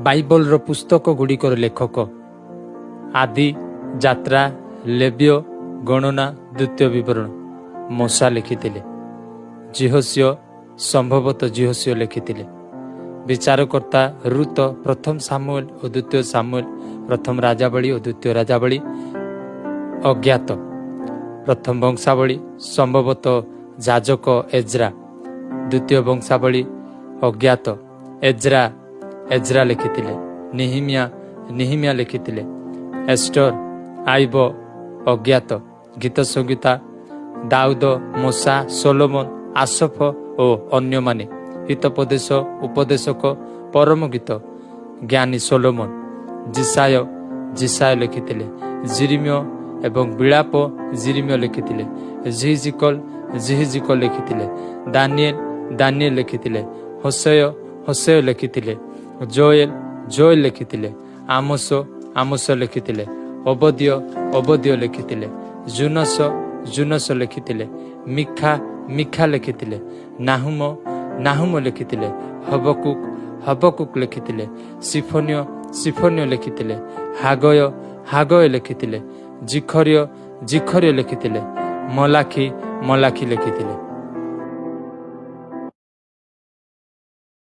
ବାଇବଲର ପୁସ୍ତକ ଗୁଡ଼ିକର ଲେଖକ: ଆଦି, ଯାତ୍ରା, ଲେବୀୟ, ଗଣନା, ଦ୍ୱିତୀୟ ବିବରଣ। ମୋଶା ଲେଖିଥିଲେ। ଯିହୋଶୂୟ, ସମ୍ଭବତଃ ଯିହୋଶୂୟ ଲେଖିଥିଲେ। ବିଚାରକର୍ତ୍ତା, ଋତ, ପ୍ରଥମ ସାମୁଏଲ ଓ ଦ୍ୱିତୀୟ ସାମୁଏଲ, ପ୍ରଥମ ରାଜାବଳୀ ଓ ଦ୍ୱିତୀୟ ରାଜାବଳୀ। ଅଜ୍ଞାତ। ପ୍ରଥମ ବଂଶାବଳୀ, ସମ୍ଭବତଃ ଯାଜକ ଏଜ୍ରା। ଦ୍ୱିତୀୟ ବଂଶାବଳୀ ଅଜ୍ଞାତ। ଏଜ୍ରା, ଏଜ୍ରା ଲେଖିଥିଲେ। ନିହିମିଆ, ନିହିମିଆ ଲେଖିଥିଲେ। ଏଷ୍ଟର, ଆଇବ, ଅଜ୍ଞାତ। ଗୀତ ସଂହିତା: ଦାଉଦ, ମୋଶା, ସୋଲୋମନ, ଆସଫ ଓ ଅନ୍ୟମାନେ। ହିତୋପଦେଶ, ଉପଦେଶକ, ପରମ ଗୀତ, ଜ୍ଞାନୀ ସୋଲୋମନ। ଯିଶାଇୟ, ଯିଶାଇୟ ଲେଖିଥିଲେ। ଯିରିମିୟ ଏବଂ ବିଳାପ, ଯିରିମିୟ ଲେଖିଥିଲେ। ଯିହିଜିକଲ, ଯିହିଜିକଲ ଲେଖିଥିଲେ। ଦାନିଏଲ, ଦାନିଏଲ ଲେଖିଥିଲେ। ହୋଶେୟ, ହୋଶେୟ ଲେଖିଥିଲେ। ଯୋଏଲ, ଯୋଏଲ ଲେଖିଥିଲେ। ଆମୋସ, ଆମୋସ ଲେଖିଥିଲେ। ଓବଦିୟ, ଓବଦିୟ ଲେଖିଥିଲେ। ଯୂନସ, ଯୂନସ ଲେଖିଥିଲେ। ମିଖା, ମିଖା ଲେଖିଥିଲେ। ନାହୁମ, ନାହୁମ ଲେଖିଥିଲେ। ହବକୁକ, ହବକୁକ ଲେଖିଥିଲେ। ସିଫୋନିୟ, ସିଫୋନିୟ ଲେଖିଥିଲେ। ହାଗୟ, ହାଗୟ ଲେଖିଥିଲେ। ଜିଖରିୟ, ଜିଖରିୟ ଲେଖିଥିଲେ। ମଲାଖି, ମଲାଖି ଲେଖିଥିଲେ।